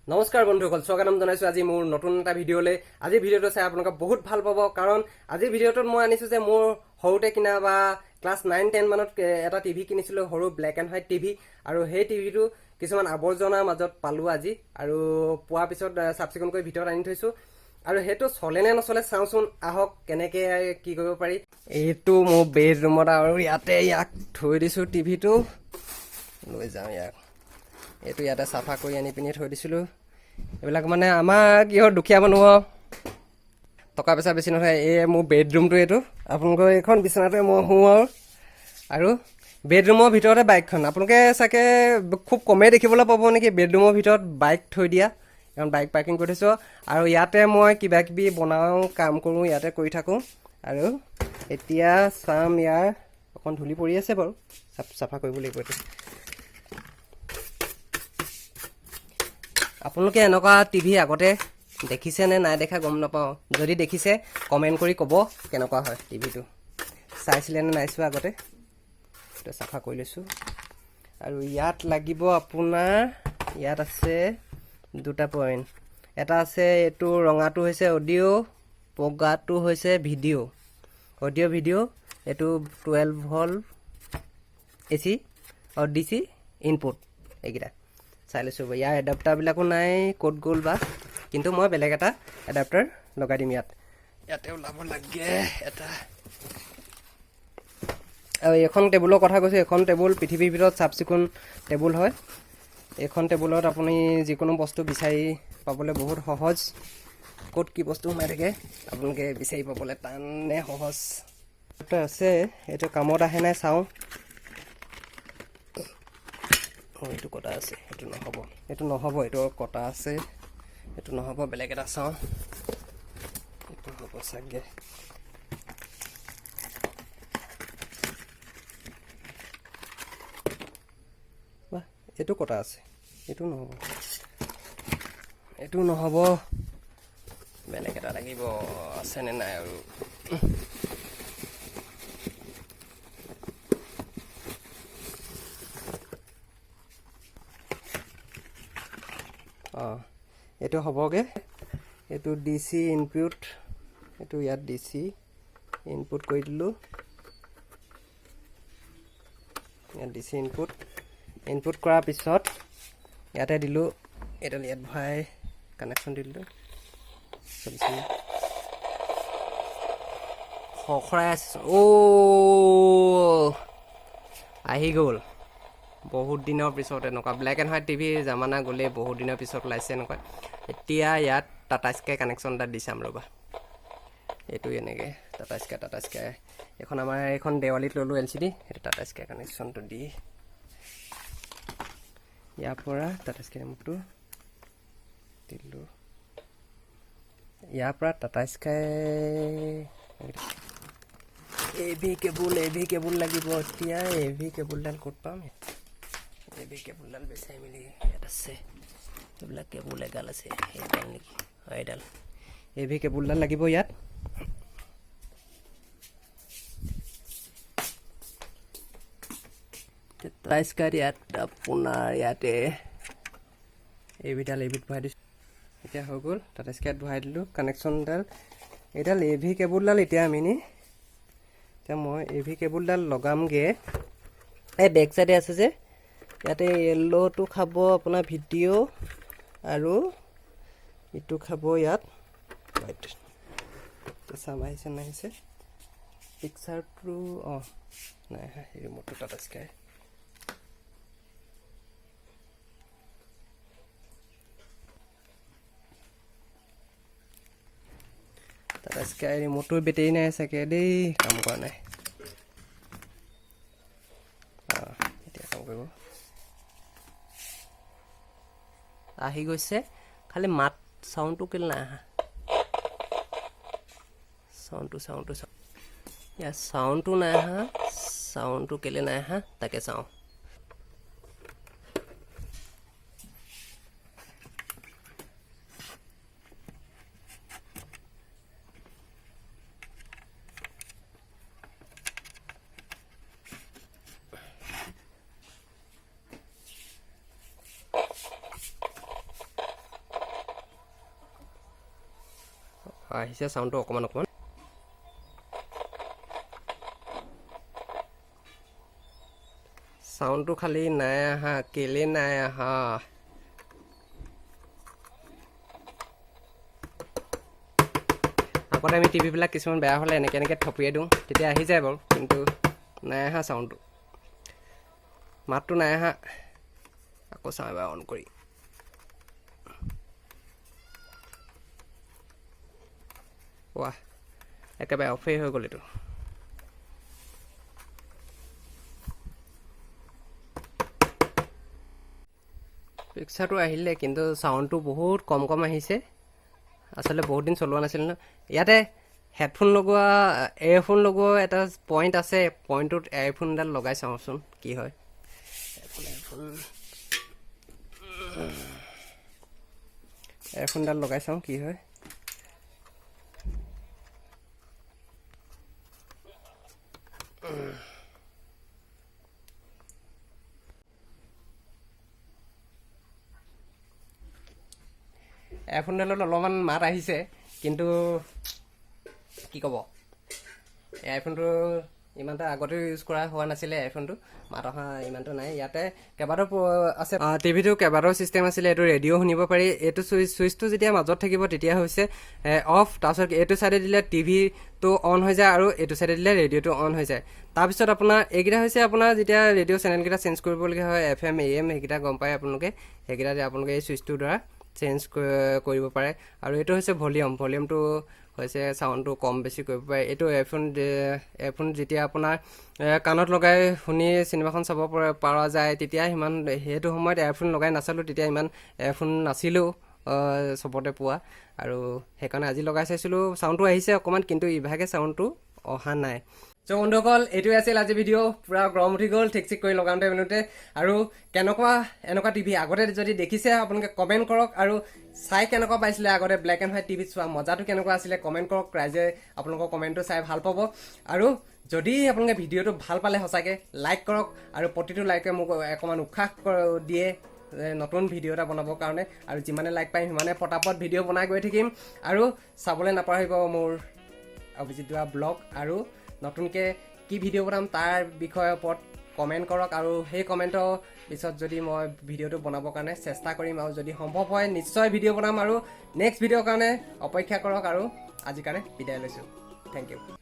নমস্কাৰ বন্ধুসকল, স্বাগতম জনাইছোঁ আজি মোৰ নতুন এটা ভিডিঅ'লৈ। আজিৰ ভিডিঅ'টো চাই আপোনালোকে বহুত ভাল পাব, কাৰণ আজিৰ ভিডিঅ'টোত মই আনিছোঁ যে মোৰ সৰুতে কিনা বা ক্লাছ 9-10 মানত এটা টিভি কিনিছিলোঁ, সৰু ব্লেক এণ্ড হোৱাইট টিভি। আৰু সেই টিভিটো কিছুমান আৱৰ্জনাৰ মাজত পালোঁ আজি আৰু পোৱাৰ পিছত চাফ চিকুণ কৰি ভিতৰত আনি থৈছোঁ। আৰু সেইটো চলে নে নচলে চাওঁচোন আহক, কেনেকৈ কি কৰিব পাৰি। এইটো মোৰ বেডৰুমত আৰু ইয়াতে ইয়াক থৈ দিছোঁ। টিভিটো লৈ যাওঁ ইয়াক। এইটো ইয়াতে চাফা কৰি আনি পিনি থৈ দিছিলোঁ। এইবিলাক মানে আমাৰ কিহৰ দুখীয়া মানুহ আৰু টকা পইচা বেছি নহয়। এই মোৰ বেডৰুমটো এইটো, আপোনালোকৰ এইখন বিচনাতে মই শুওঁ আৰু বেডৰুমৰ ভিতৰতে বাইকখন। আপোনালোকে চাগে খুব কমেই দেখিবলৈ পাব নেকি বেডৰুমৰ ভিতৰত বাইক থৈ দিয়া। এখন বাইক পাৰ্কিং কৰি থৈছোঁ আৰু ইয়াতে মই কিবা কিবি বনাওঁ, কাম কৰোঁ, ইয়াতে কৰি থাকোঁ। আৰু এতিয়া চাম, ইয়াৰ অকণ ধূলি পৰি আছে বাৰু, চাফা কৰিব লাগিব এইটো। আপোনালোকে এনেকুৱা টিভি আগতে দেখিছে নে নাই দেখা গম নাপাওঁ। যদি দেখিছে, কমেণ্ট কৰি ক'ব কেনেকুৱা হয় টিভিটো, চাইছিলে নে নাই চোৱা আগতে। এইটো চাফা কৰি লৈছোঁ। আৰু ইয়াত লাগিব আপোনাৰ, ইয়াত আছে দুটা পইণ্ট। এটা আছে, এইটো ৰঙাটো হৈছে অডিঅ', বগাটো হৈছে ভিডিঅ'। অডিঅ' ভিডিঅ' এইটো 12 ভল্ট এ চি আৰু ডি চি ইনপুট। এইকেইটা চাই লৈছোঁ। ইয়াৰ এডাপ্টাৰবিলাকো নাই, ক'ত গ'ল বা? কিন্তু মই বেলেগ এটা এডাপ্টাৰ লগাই দিম ইয়াত। ইয়াতে ওলাব লাগে এটা। আৰু এইখন টেবুলৰ কথা কৈছোঁ, এইখন টেবুল পৃথিৱীৰ ভিতৰত চাফ চিকুণ টেবুল হয়। এইখন টেবুলত আপুনি যিকোনো বস্তু বিচাৰি পাবলৈ বহুত সহজ। ক'ত কি বস্তু সোমাই থাকে, আপোনালোকে বিচাৰি পাবলৈ টান নে সহজ? এটা আছে, এইটো কামত আহে নাই চাওঁ। অঁ, এইটো কটা আছে, এইটো নহ'ব, এইটো নহ'ব। এইটো কটা আছে, এইটো নহ'ব। বেলেগ এটা চাওঁ, এইটো হ'ব চাগে। বাহ, এইটো কটা আছে, এইটো নহ'ব, এইটো নহ'ব। বেলেগ এটা লাগিব। আছেনে নাই আৰু? অঁ, এইটো হ'বগৈ। এইটো ডি চি ইনপুট, এইটো ইয়াত ডি চি ইনপুট কৰি দিলোঁ। ইয়াত ডি চি ইনপুট, ইনপুট কৰাৰ পিছত ইয়াতে দিলোঁ। এইডাল ইয়াত ভৰাই কানেকশ্যন দি দিলোঁ। চলিছে, খৰখৰাই আছে। অ', আহি গ'ল। বহুত দিনৰ পিছত এনেকুৱা ব্লেক এণ্ড হোৱাইট টিভি জামানা গ'লেই, বহুত দিনৰ পিছত ওলাইছে এনেকুৱা। এতিয়া ইয়াত টাটা স্কাই কানেকশ্যন এটা দি চাম ৰ'বা। এইটো এনেকৈ টাটা স্কাই, টাটা স্কাই এইখন আমাৰ এইখন দেৱালীত ল'লোঁ এল চি ডি। সেইটো টাটা স্কাই কানেকশ্যনটো দি ইয়াৰ পৰা টাটা স্কাই ৰিম'টটো দিলোঁ। ইয়াৰ পৰা Tata sky A V cable, A V cable লাগিব। এতিয়া এ ভি কেবুলডাল ক'ত পাম? এ ভি কেবুলডাল বিচাৰি মেলি, ইয়াত আছে। এইবিলাক কেবুল এগাল আছে, এইডাল নেকি? হয়, এইডাল এ ভি কেবুলডাল লাগিব ইয়াত। টাটা স্কাইত ইয়াত আপোনাৰ ইয়াতে এ ভিডাল এ ভিত ভৰাই দিছোঁ। এতিয়া হৈ গ'ল, টাটা স্কাইত ভৰাই দিলোঁ কানেকশ্যনডাল। এইডাল এ ভি কেবুলডাল এতিয়া আমি নি, এতিয়া মই এ ভি কেবুলডাল লগামগৈ। এই বেক চাইডে আছে যে, ইয়াতে য়েল্ল'টো খাব আপোনাৰ ভিডিঅ' আৰু ইটো খাব ইয়াত হোৱাইট। চাম আহিছে নাহিছে পিকচাৰটো। অঁ, নাই অহা। ৰিম'টটো টাটা স্কাই, টাটা স্কাই ৰিম'টটোৰ বেটেৰী নাই চাগে দেই, কাম কৰা নাই। অঁ, এতিয়া কাম কৰিব। আহি গৈছে, খালি মাত চাউণ্ডটো কেলৈ নাই অহা? চাউণ্ডটো ইয়াৰ চাউণ্ডটো নাই অহা। চাউণ্ডটো কেলৈ নাই অহা, তাকে চাওঁ। আহিছে চাউণ্ডটো অকণমান অকণমান। চাউণ্ডটো খালি নাই আহা, কেলে নাই আহা? আগতে আমি টিভিবিলাক কিছুমান বেয়া হ'লে এনেকৈ এনেকৈ থপিয়াই দিওঁ, তেতিয়া আহি যায় বাৰু, কিন্তু নাই আহা চাউণ্ডটো, মাতটো নাই আহা। আকৌ চাওঁ এবাৰ অন কৰি। ৱাহ, একেবাৰে অফেই হৈ গ'ল এইটো। পিকচাৰটো আহিলে, কিন্তু চাউণ্ডটো বহুত কম কম আহিছে। আচলতে বহুত দিন চলোৱা নাছিল ন। ইয়াতে হেডফোন লগোৱা, এয়াৰফোন লগোৱা এটা পইণ্ট আছে, পইণ্টটোত এয়াৰফোনডাল লগাই চাওঁচোন কি হয়। এয়াৰফোনডাল লগাই চাওঁ কি হয়। এয়াৰফোনডালত অলপমান মাত আহিছে, কিন্তু কি ক'ব, এয়াৰফোনটো ইমান এটা আগতেও ইউজ কৰা হোৱা নাছিলে। এয়াৰফোনটো মাত অহা ইমানটো নাই। ইয়াতে কেইবাটাও আছে, টিভিটো কেইবাটাও ছিষ্টেম আছিলে। এইটো ৰেডিঅ' শুনিব পাৰি। এইটো চুইচটো যেতিয়া মাজত থাকিব তেতিয়া হৈছে অফ, তাৰপিছত এইটো ছাইডে দিলে টিভিটো অন হৈ যায় আৰু এইটো ছাইডে দিলে ৰেডিঅ'টো অন হৈ যায়। তাৰপিছত আপোনাৰ এইকেইটা হৈছে আপোনাৰ যেতিয়া ৰেডিঅ' চেনেলকেইটা চেঞ্জ কৰিবলগীয়া হয়, এফ এম, এ এম, সেইকেইটা গম পায় আপোনালোকে, সেইকেইটা আপোনালোকে এই চুইচটোৰ দ্বাৰা চেঞ্জ কৰিব পাৰে। আৰু এইটো হৈছে ভলিউম, ভলিউমটো হৈছে চাউণ্ডটো কম বেছি কৰিব পাৰে। এইটো এয়াৰফোন যেতিয়া আপোনাৰ কাণত লগাই শুনি চিনেমাখন চাব পৰা যায়, তেতিয়া সিমান সেইটো সময়ত এয়াৰফোন লগাই নাচালোঁ, তেতিয়া ইমান এয়াৰফোন নাছিলেও চবতে পোৱা, আৰু সেইকাৰণে আজি লগাই চাইছিলোঁ। চাউণ্ডটো আহিছে অকণমান, কিন্তু ইভাগে চাউণ্ডটো অহা নাই। চ' বন্ধুসকল, এইটোৱে আছিল আজি ভিডিঅ'। পূৰা গৰম উঠি গ'ল ঠিক ঠিক কৰি লগাওঁতে মেলোঁতে। আৰু কেনেকুৱা এনেকুৱা টিভি আগতে যদি দেখিছে আপোনালোকে কমেণ্ট কৰক, আৰু চাই কেনেকুৱা পাইছিলে আগতে ব্লেক এণ্ড হোৱাইট টিভিত চোৱা মজাটো কেনেকুৱা আছিলে কমেণ্ট কৰক। ৰাইজে আপোনালোকৰ কমেণ্টটো চাই ভাল পাব। আৰু যদি আপোনালোকে ভিডিঅ'টো ভাল পালে সঁচাকৈ লাইক কৰক, আৰু প্ৰতিটো লাইকে মোক অকণমান উৎসাহ দিয়ে নতুন ভিডিঅ' এটা বনাবৰ কাৰণে। আৰু যিমানে লাইক পাইম সিমানে পটাপট ভিডিঅ' বনাই গৈ থাকিম। আৰু চাবলৈ নাপাহৰিব মোৰ অভিজিত দুৱা ব্লগ, আৰু নতুনকৈ কি ভিডিঅ' বনাম তাৰ বিষয়ৰ ওপৰত কমেণ্ট কৰক। আৰু সেই কমেণ্টৰ পিছত যদি মই ভিডিঅ'টো বনাবৰ কাৰণে চেষ্টা কৰিম, আৰু যদি সম্ভৱ হয় নিশ্চয় ভিডিঅ' বনাম। আৰু নেক্সট ভিডিঅ'ৰ কাৰণে অপেক্ষা কৰক। আৰু আজিৰ কাৰণে বিদায় লৈছোঁ। Thank you.